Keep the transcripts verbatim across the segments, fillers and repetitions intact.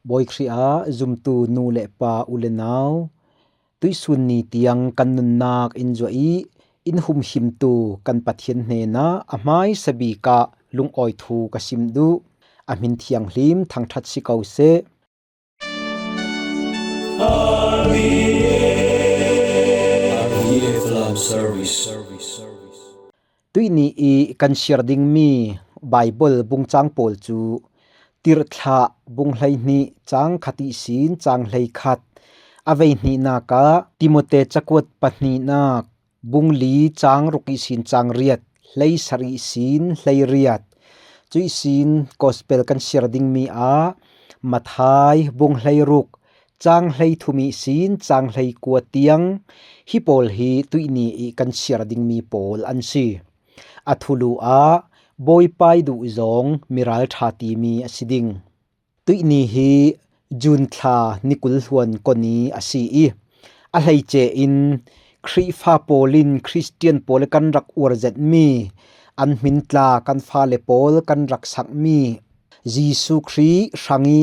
Bawi Khrih ah zumtu nu le pa, u le nau, tuihsun ni tiang kan nunnak in zuah i in humhimtu kan Pathian hnenah a hmaisa bik ah lungawi thu ka sim duh. A hmin thianghlim thangṭhat si ko seh. Tuihni i kan siar dingmi Baibal bungcang pawl cu Tirhthlah bung hleihnih cang khat ihsin cang hleikhat, a veihnihnak ah Timote cakuat pahnihnak bung li cang ruk ihsin cang riat, hleisarih ihsin hleiriat, cuih sin Gospel kan siar dingmi ah Matthai bung hleiruk cang hleithum ihsin cang hleikua tiang, hi pawl hi tuihni i kan siar dingmi pawl an si. A thulu ah Bawipa i duh zong miralṭha timi a si ding. Tuihni hi June thla ni kul hluan kawni a si i, a hleice in Khrihfa pawl in Khristian pawl kan rak uar zetmi, an hmin tla kan fale pawl kan rak sakmi Jesuh Khrih hrang i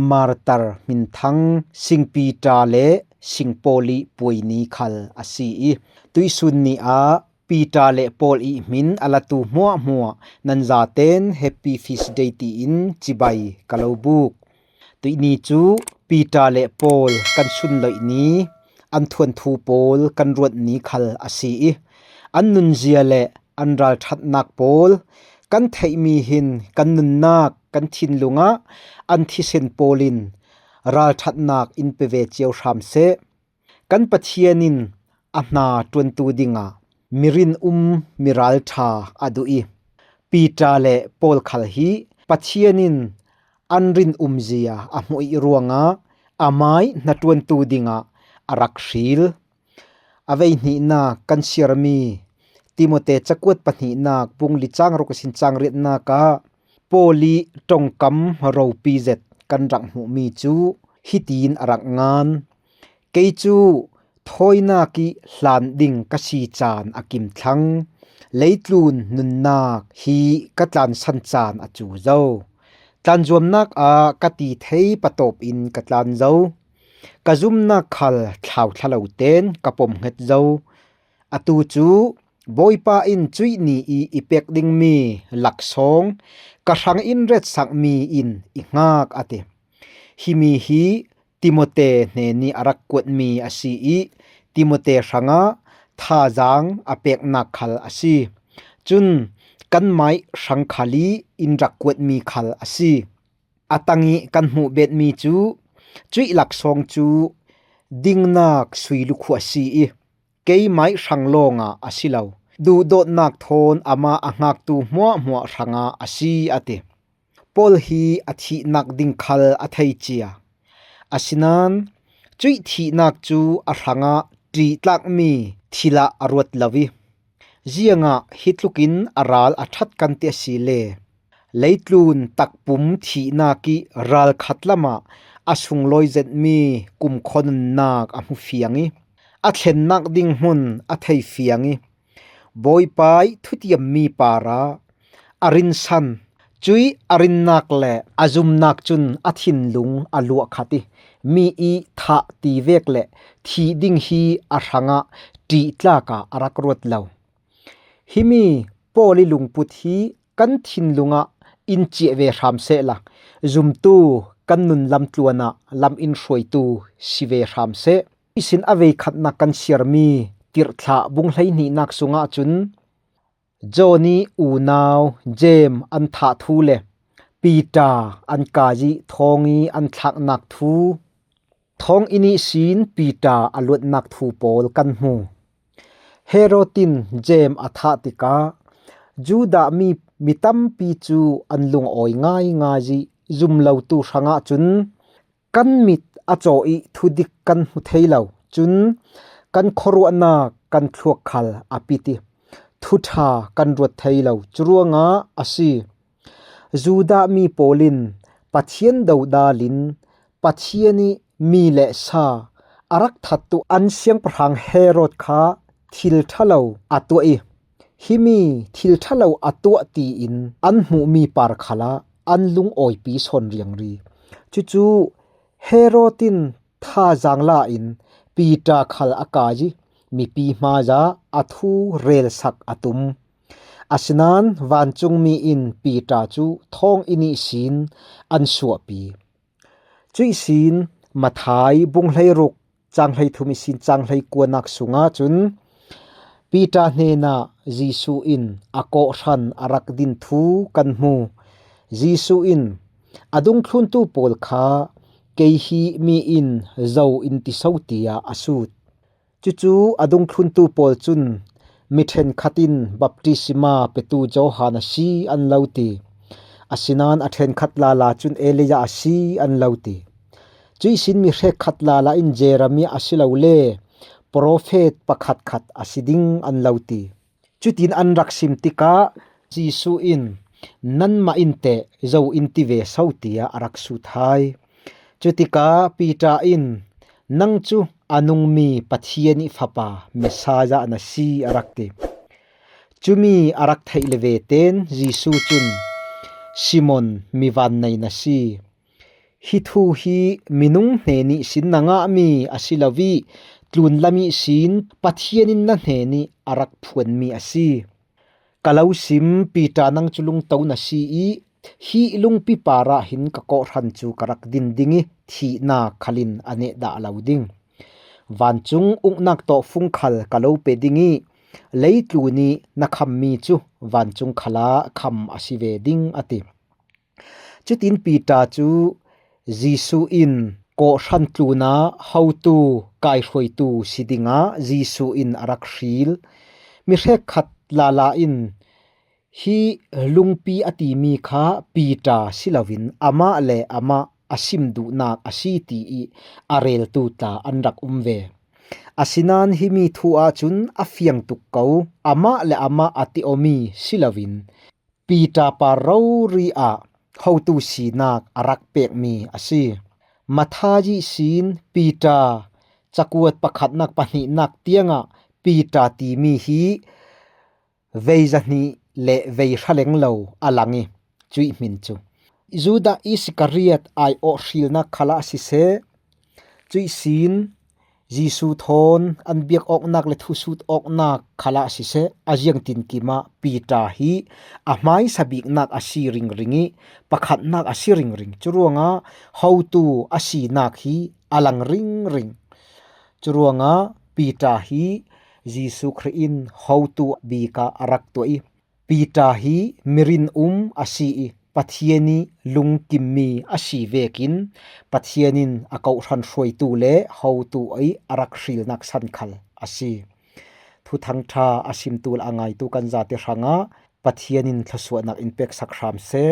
martar hminthang Sing Piter le Sing Paul i puai ni khal a si i, tuihsun ni ah Piter le Paul i hmin a latu hmuahhmuah nan zaten Happy Feast Day tiin cibai ka lo buk. Tuihni cu Piter le Paul kan sunloih ni, an thuanthu pawl kan ruat ni khal a si i, an nunzia le an ralṭhatnak pawl kan theihmi hin kan nunnak, kan thinlung ah an thisen pawl in ralṭhatnak in pe ve cio hram seh. Kan Pathian in a hna ṭuantu dingah mi rinum, mi ralṭha a duh i, Piter le Paul khal hi Pathian in an rinum zia a hmuh i ruangah amai hnaṭuantu dingah a rak hril. A veihnihnak kan siarmi Timote cakuat pahnihnak bung li cang ruk ihsin cang riatnak ah Paul i ṭongkam ropi zet kan rak hmuhmi cu hitin a rak ngan: Kei cu thawinak i hlan ding ka si caan a kim thlang, leitlun nunnak hi ka tlansan caan a cu zo. Tlanzuamnak ah ka ti thei patawp in ka tlan zo. Ka zumnak khal thlauthla lo tein ka pom hnget zo. Atu cu Bawipa in cuih ni i i pek dingmi laksawng ka hrang in retsakmi in i hngak, a ti. Himi hi Timote hnen i a rak kuatmi a si i, Timote hrangah thazaang a peknak khal a si. Cun kanmai hrang khal i in rak kuatmi khal a si. A tang i kan hmuh betmi cu cuih laksawng cu dingnak sui lukhu a si i, keimai hrang lawngah a si lo. Duhdawtnak thawn amah a hngaktu hmuahhmuah hrangah a si, a ti. Paul hi a thihnak ding khal a thei cia. Asinain cuih thihnak cu a hrangah ṭihtlakmi thil ah a ruat lo i, ziangah hi tlukin a ral a ṭhat kan ti a si le? Leitlun takpum thihnak i ralkhat lamah a sunglawi zetmi kumkhua nunnak a hmu fiang i, a thlennak ding hmun a thei fiang i, Bawipa i thutiammi parah a rinsan. Cuih a rinnak le a zumnak cun a thinlung a luahkhat i, mi i thah ti vek le thih ding hi a hrangah ṭihtlak ah a rak ruat lo. Himi Paul i lungput hi kan thinlung ah in ciah ve hram sehla, zumtu kan nun lamtluan ah lam in hruaitu si ve hram seh. Ihsin a veikhatnak kan siarmi Tirhthlah bung hleihnihnak sungah cun John i unau Jeim an thah thu le Piter an kai i thawng i an thlaknak thu, thawng in ihsin Piter a luatnak thu pawl kan hmu. Herod in Jeim a thah tikah Judah mi, mi tampi cu an lungawi ngaingai i, zumlotu hrangah cun kan mit a caw i thudik kan hmu thei lo, cun kan khuaruahnak kan thluak khal a pit i, thuṭha kan ruat thei lo. Curuangah a si. Judah mi pawl in Pathian dodal in Pathian i mi le sa a rak thattu an siangpahrang Herod kha thil ṭha lo a tuah i, himi thil ṭha lo a tuah tiin an hmuhmi par khalah an lungawipi sawn riangri. Cucu Herod in thazaang la in Peter khal a kai ih mipi hmaiah a thu relsak a tum. Asinain vancungmi in Peter cu thawng inn ihsin an suahpi. Cuih sin Matthai bung hleiruk cang hleithum ihsin cang hleikuanak sungah cun Peter hnenah Jesuh in a kawhhran a rak din thu kan hmu. Jesuh in a dungthluntu pawl kha, "Kei hi mi in zo in ti so?" tiah a sut. Cucu a dungthluntu pawl cun, "Mi ṭhenkhat in baptisma petu Johan a si," an lo ti. Asinain a ṭhenkhat lala cun, "Elijah a si," an lo ti. Cuih sin mi hrekkhat lala in, "Jeremiah a si lo le profet pakhatkhat a si ding," an lo ti. Cutin an rak sim tikah Jesuh in, "Nanmah in teh zo in ti ve so?" tiah a rak sut hai. Cutikah Peter in, "Nang cu a nungmi Pathian ih Fapa, Messiah na si," a rak ti. Cumi a rak theih le ve tein Jesuh cun, "Simon, mi vannei na si. Hi thu hi minung hnen ihsin na ngahmi a si lo ih, tlunlam ihsin Pathian in na hnenih a rak phuanmi a si. Ka lo sim, Peter, nang cu lungto na si ih, hih lungpi parah hin ka kawhhran cu ka rak din ding ih, thihnak khal in a neh dah lo ding. Vancung uknak tawhfung khal ka lo pe ding ih, leitlun ih na khammi cu vancung khalah kham a si ve ding," a ti. Cutin Peter cu Jesuh in kawhhran tlunah hotu kaihruaitu si dingah Jesuh in a rak hril. Mi hrekkhat lala in, "Hi lungpi a timi kha Peter si loin amah le amah a sim duhnak a si," ti ih a reltu tla an rak um ve. Asinain himi thu ahcun a fiang tuk ko, amah le amah a ti awmi si loin Peter par rori ah hotu sinak a rak pekmi a si. Matthai ihsin Peter cakuat pakhatnak pahnihnak tiangah Peter timi hi vei zahnih le vei hra lenglo a lang ih, cuih hmin cu Judah Iskariot ai-awh hrilnak khalah siseh, cuih sin Jesuh thawn an biak awknak le thusut awknak khalah siseh, a ziangtinkim ah Peter hi a hmaisa biknak a si ringring ih, pakhatnak a si ringring. Curuangah hotu a sinak hi a lang ringring. Curuangah Peter hi Jesuh Khrih in hotu bik ah a rak tuah ih, Peter hi mirin um a si ih, Pathian ih lungkimmi a si vekin Pathian in a kawhhran hruaitu le hotu ih a rak hrilnak san khal a si. Thuthangṭha a simtu le a ngaitu kan zate hrangah Pathian in thluasuahnak in peksak hram seh.